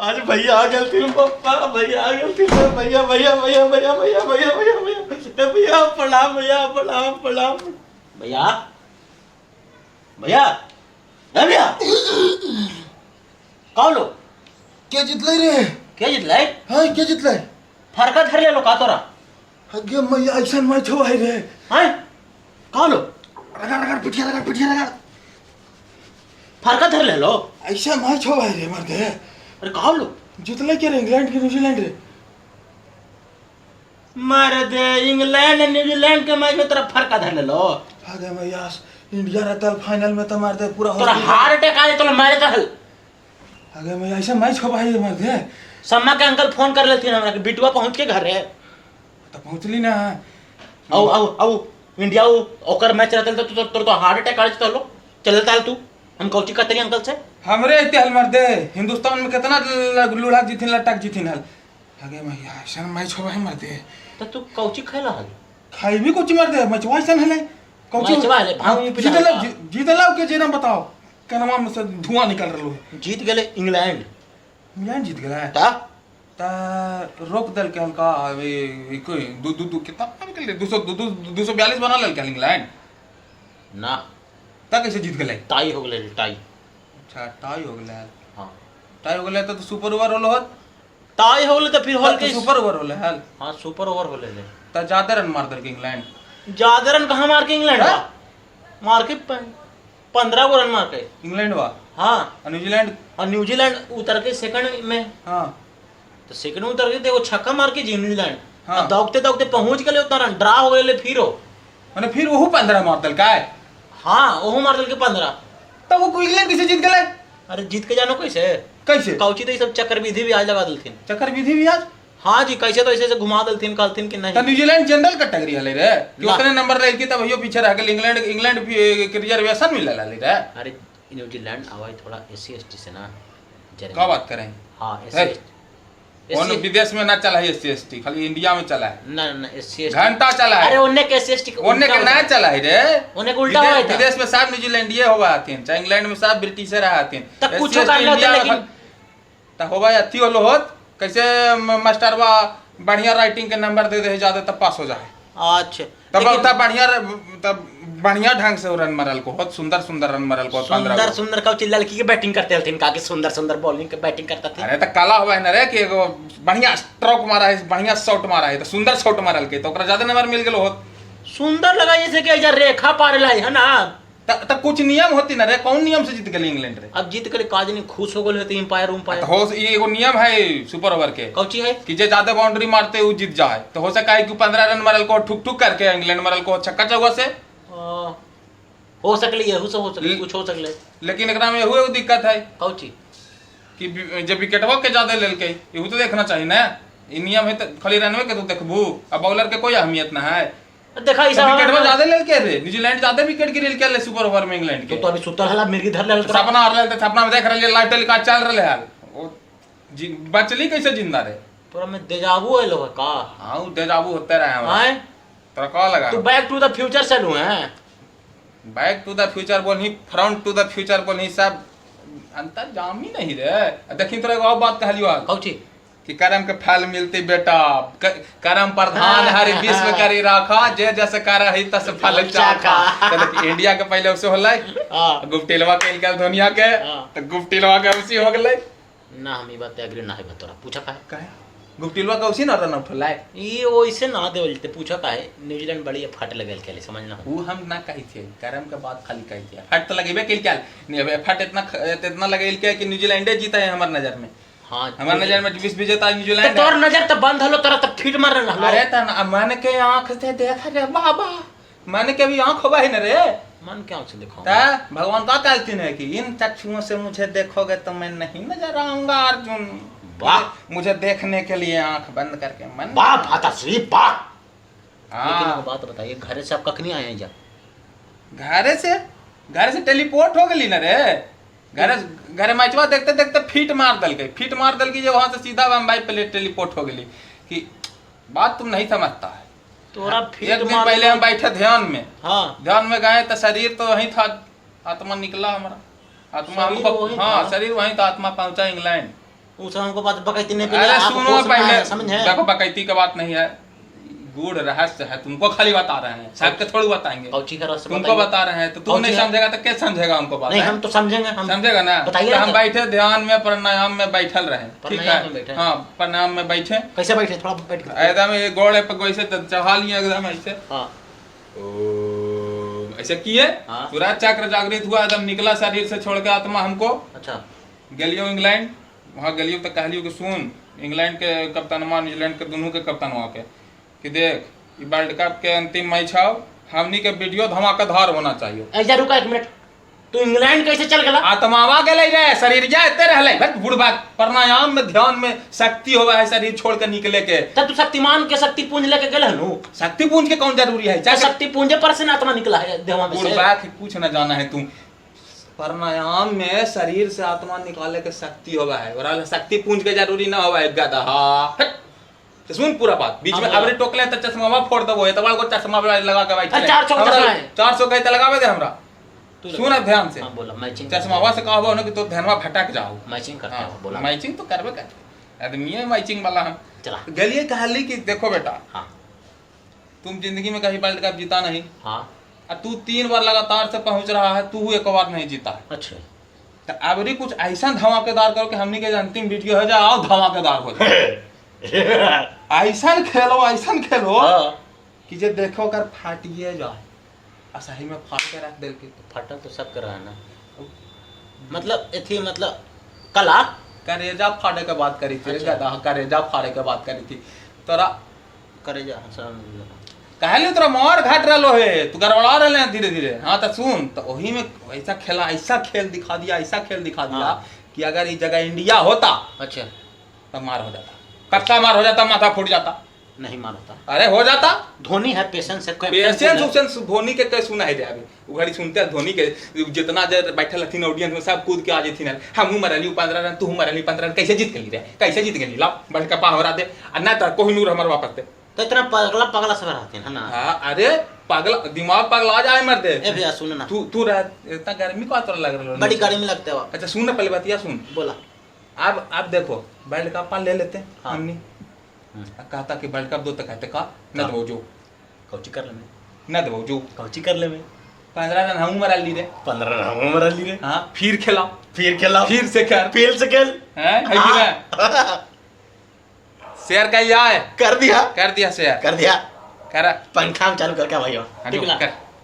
आज भैया आ गलती पप्पा, भैया आ गलती, भैया भैया भैया भैया भैया भैया भैया भैया भैया प्रणाम, भैया प्रणाम प्रणाम, भैया भैया ए भैया कौन लो? के जितलै रे? के जितलै? हां, के जितलै? फरका धर ले लो का तोरा? अगे मैया, ऐसन मैच हो रे। हां, कौन लो? रगड़ रगड़ पिटिया, रगड़ पिटिया, रगड़। फरका धर ले लो। ऐसा मैच हो रे मर्दे। अरे कौन लो? जितलै के रे, इंग्लैंड के न्यूजीलैंड रे? मर्दे, इंग्लैंड न्यूजीलैंड के मैच में तोरा फरका धर ले लो। अगे मैया, इंडिया रहता फाइनल में तो मार दे पूरा। तोरा हार्ट अटैक आए तोरा मारे का हल। अगे मैया, ऐसा मैच हो भाई मर्दे। सम्मा के अंकल फोन कर लेथिन हमरा के बिटुआ पहुंच के घर है। तो पहुंचली ना। आओ आओ आओ, इंडिया ओकर मैच रहतल तो तोर तो हार्ट अटैक आ जतलो। चलता तू, हम कौची कहते अंकल से। हमरे इते हल मर्दे, हिंदुस्तान में कितना लूढ़ा जीथिन, लटक जीथिन हल। अगे मैया, ऐसा मैच हो भाई मर्दे। तो तू कौची खेला हल? खाई भी कुछ मर्दे, मैचवा ऐसा हले कौची। मैचवा हले, भांग उंग पिला। जीतला। हल। जीतला के जेना बताओ, कनमा में से धुआं निकल रहलो है। जीत गेले इंग्लैंड। इंग्लैंड जीत गेलै? ता। ता रोक दल के हल्का ई कोई दू दू दू कितना निकल, 200 दू दू 242 बना लेल इंग्लैंड। ना। ता कैसे जीत गेलै? टाई हो गेले, टाई। अच्छा, टाई हो गेलै। हाँ। टाई हो गेलै तो सुपर ओवर होलो होत। टाई हो गेले तो फिर होल के सुपर ओवर होले हल। हाँ, सुपर ओवर होले ले। त ज्यादा रन मार दल इंग्लैंड। ज्यादा रन कहाँ मार के इंग्लैंड? हाँ? मार के 15 गो रन मार के। इंग्लैंड वा? हाँ। और न्यूजीलैंड? और न्यूजीलैंड उतर के सेकंड में। हाँ। तो सेकंड में उतर के देखो छक्का मार के जी न्यूजीलैंड। हाँ। और दौड़ते दौड़ते पहुंच गए उतना रन, ड्रा हो गए फिर हो। माने फिर वहू 15 मार दल काय? हाँ, ओहू मार दल के 15। तब वो इंग्लैंड कैसे जीत गेलै? अरे जीत के जानो कैसे? कैसे? कौची तो ये सब चक्रविधि भी आज लगा दलथिन। चक्रविधि भी आज? हाँ जी, कैसे तो ऐसे ऐसे घुमा दलथिन, कहलथिन कि नहीं। तो न्यूजीलैंड जनरल कैटेगरी हले रे कि ना। उतने नंबर ले के तब यो पीछे रह गेल इंग्लैंड, इंग्लैंड भी के रिजर्वेशन मिलल हले रे। अरे न्यूजीलैंड आवाज थोड़ा एस सी एस टी से ना जरे। का बात करें? हाँ, एस है। सी कौन एस विदेश में ना चला है एस सी एस टी, खाली इंडिया में चला है। ना ना, एस सी एस घंटा चला है। अरे उन्ने के एस सी एस टी ओन्ने के ना चला है रे। ओन्ने के उल्टा हुआ था। विदेश में सब न्यूजीलैंडीय होवा हथिन, चाहे इंग्लैंड में सब ब्रिटिशर हथिन। त कुछो कर लेते लेकिन- त होवा अथी होलो होत, कैसे मास्टरवा बढ़िया राइटिंग के नंबर दे दे ज्यादा तब पास हो जाए। अच्छा। तब लेकिन तब बढ़िया, तब बढ़िया ढंग से रन मरल को बहुत सुंदर सुंदर रन मरल को 15 सुंदर गो। सुंदर कौची, लड़की के बैटिंग करते हथिन का कि सुंदर सुंदर बॉलिंग के बैटिंग करता थे? अरे त काला हुआ है ना रे कि एगो बढ़िया स्ट्रोक मारा है, बढ़िया शॉट मारा है, तो सुंदर शॉट मारल के तो ओकरा ज्यादा नंबर मिल गेलो होत। सुंदर लगा जैसे कि ऐसा रेखा पार लाई है ना। त कुछ नियम होती ना रे, कौन नियम से जीत गेली इंग्लैंड रे? अब जीत के काज नहीं खुश हो गेल होते एम्पायर उम्पायर। तो हो ई एगो नियम है सुपर ओवर के। कौची है? कि जे ज्यादा बाउंड्री मारते उ जीत जाए, तो हो सका है कि 15 रन मारल को ठुक ठुक करके इंग्लैंड मारल को छक्का चौका से। हो सकले, यहू से हो सकले, कुछ हो सकले। लेकिन एकरा में एहू एगो दिक्कत है। कौची? कि जे विकेटवा के ज्यादा लेलकै, इहू तो देखना चाहिए ना। ई नियम है तो खाली रनवे के तो देखबू, अब बॉलर के कोई अहमियत ना है। देखा तो ऐसा विकेटवा ज्यादा लेलकै रे, न्यूजीलैंड ज्यादा विकेट गिरेलकै ले सुपर ओवर में इंग्लैंड के। तो अभी सुतल हला मिर्गी धर ले। सपना आ रहल, सपना में देख रहलियै लाइव टेलीकास्ट चल रहले हल। ओ बचली कैसे जिंदा रे? तोरा में देजाबू आइलो है का? हाँ, उ देजाबू होते रहे हमरा। आए? तोरा का लगा? तू बैक टू the future से लू है? बैक टू the future बोलही, फ्रंट टू the future बोलही, सब अंतर जामी नहीं रे। देखी तोरा एगो और बात कहलियो हल। कौची? कि कर्म के फल मिलते बेटा, कर्म प्रधान हरि विश्व करी राखा, जे जैसे कर ही तस फल चाखा। तो देखी इंडिया के पहले उसे होलै। हाँ। गुप्टिलवा के निकल धोनिया के। हाँ। तो गुप्टिलवा के उसी हो गेलै। ना, हम ई बात एग्री ना है तोरा, पूछा काहे? काहे? गुप्टिलवा के उसी ना रन आउट होलै। ई ओइसे ना देवल जते, पूछा काहे? न्यूजीलैंड बड़ी फट लगल खेले समझना। उ हम ना कही थे, कर्म के बात खाली कही थे। फट तो लगेबे केल क्या नहीं, अब फट इतना इतना लगेल के कि न्यूजीलैंडे जीता है हमार नजर में। हाँ, हमार नजर में विश्व विजेता न्यूजीलैंड। तो तोर नजर तो बंद हलो, तोरा तो फिट मार रहलो। अरे त मन के आंख से देख रे बाबा, मन के भी आंख होबा है न रे। मन के आंख से देखो। ता भगवान का कहलथिन है कि इन चक्षुओं से मुझे देखोगे तो मैं नहीं नजर आऊंगा अर्जुन। वाह। मुझे देखने के लिए आंख बंद करके मन। वाह भाताश्री वाह। हाँ। लेकिन एक बात बताइए, घरे से आप कखनी आए हैं जा? घरे से टेलीपोर्ट हो गई ना रे। घरे घरे मैचवा देखते देखते फीट मार दलकै, फीट मार दलकी जे वहां से सीधा बम्बई पे टेलीपोर्ट हो गई। कि बात तुम नहीं समझता है। तोरा फीट एक दिन मार पहले हम बैठे ध्यान में। हाँ। ध्यान में गए तो शरीर तो वहीं था, आत्मा निकला हमारा, आत्मा शरीर हमको वहीं हाँ, था। शरीर वहीं था, आत्मा पहुंचा इंग्लैंड। उस हमको बात बकैती नहीं पहले। अरे सुनो पहले, समझे? देखो बकैती का बात नहीं है, गूढ़ रहस्य है, तुमको खाली बता रहे हैं, सबके थोड़ी बताएंगे। तुमको बता रहे हैं तो तुम नहीं समझेगा तो क्या समझेगा हमको बात? नहीं हम तो समझेंगे, हम समझेगा ना। बताइए तो हम बैठे ध्यान में प्राणायाम में बैठल रहे, ठीक है? हाँ प्राणायाम में बैठे। कैसे बैठे? थोड़ा बैठ एकदम ये गोड़े पे वैसे चढ़ा लिए एकदम ऐसे, ऐसे किए, पूरा चक्र जागृत हुआ, एकदम निकला शरीर से छोड़ के आत्मा हमको। अच्छा गेलियो इंग्लैंड, वहाँ गेलियो तो कहलियो कि सुन, इंग्लैंड के कप्तानवा न्यूजीलैंड के दोनों के कप्तानवा के कि देख वर्ल्ड कप के अंतिम मैच हो, हमनी के वीडियो धमाकेदार होना चाहिए। ऐसा रुका एक मिनट, तू इंग्लैंड कैसे चल गला? आत्मावा गेलै रे, शरीर जाते रहलै। बस बुढ़बा प्राणायाम में ध्यान में शक्ति होवा है शरीर छोड़ के निकले के। तब तू शक्तिमान के शक्ति पुंज लेके गेल हनु? शक्ति पुंज के कौन जरूरी है? चाहे शक्ति पुंज पर से आत्मा निकला है देहवा में से। बुढ़बा के कुछ न जाना है तू, प्राणायाम में शरीर से आत्मा निकाले के शक्ति होवा है, और शक्ति पुंज के जरूरी ना होवा है गधा। तो सुन पूरा बात, बीच में अबरे टोकले त चश्मा फोड़ देबो, ए तबा को चश्मा लगा के बैठल 400 चश्मा है, 400 के त लगावे दे हमरा। सुन अब ध्यान से। हां बोला। मैचिंग चश्मा से कहबो ना कि तो ध्यानवा भटक जाओ। मैचिंग करते हो? बोला मैचिंग तो करबे कर, आदमी है मैचिंग वाला। हम चला गलिए कहली कि देखो बेटा, हां तुम जिंदगी में कहीं वर्ल्ड कप जीता नहीं, हां और तू 3 बार लगातार से पहुंच रहा है, तू एक बार नहीं जीता है। अच्छा तो अबरी कुछ ऐसा धमाकेदार करो कि हमनी के अंतिम वीडियो हो जाए और धमाकेदार हो जाए। ऐसा खेलो, ऐसा खेलो कि जे देखो कर फाटिए जाए, आ सही में फाड़ के रख देल के। फटल तो सब कर रहा है ना, मतलब एथी मतलब कला करेजा फाड़े के बात करी थी। अच्छा। गधा करेजा फाड़े के बात करी थी तोरा करेजा कहली तोरा मार घाट रहलो है, तू गड़बड़ा रहले हैं धीरे धीरे। हाँ तो सुन, तो वही में ऐसा खेला, ऐसा खेल दिखा दिया, ऐसा खेल दिखा दिया कि अगर ये जगह इंडिया होता, अच्छा तो मार हो जाता, पक्का मार हो जाता, माथा फूट जाता। नहीं मार होता। अरे हो जाता, धोनी है पेशेंस है, पेशेंस उसेंस धोनी के कैसे सुना है जाए अभी घड़ी सुनते हैं धोनी के जितना जे बैठल हथिन ऑडियंस में सब कूद के आ जेथिन, हमहू मरली 15 रन, तू मरली 15 रन, कैसे जीत गेली रे, कैसे जीत गेली, ला बड़का पाहरा दे आ ना तो कोहिनूर हमर वापस दे। तो इतना पगला पगला सब रहथिन है ना। हां अरे पागल दिमाग पगला जाए मर दे। ए भैया सुन ना, तू तू रह, इतना गर्मी का तोरा लग रहलो, बड़ी गर्मी लगते हो। अच्छा सुन ना पहले बतिया सुन। बोला। अब देखो वर्ल्ड कप ले लेते हमनी, कहता कि वर्ल्ड कप दो तो कहते का न दो जो कौची कर ले मैं, न दो जो कौची कर ले मैं, 15 रन हम मरा ली रे, 15 रन हम मरा ली रे। हां फिर खेला, फिर खेला, फिर से कर, फिर से खेल हैं है कि ना। शेयर कर दिया है, कर दिया, कर दिया शेयर कर दिया, कर पंखा चालू कर क्या भैया, ठीक है।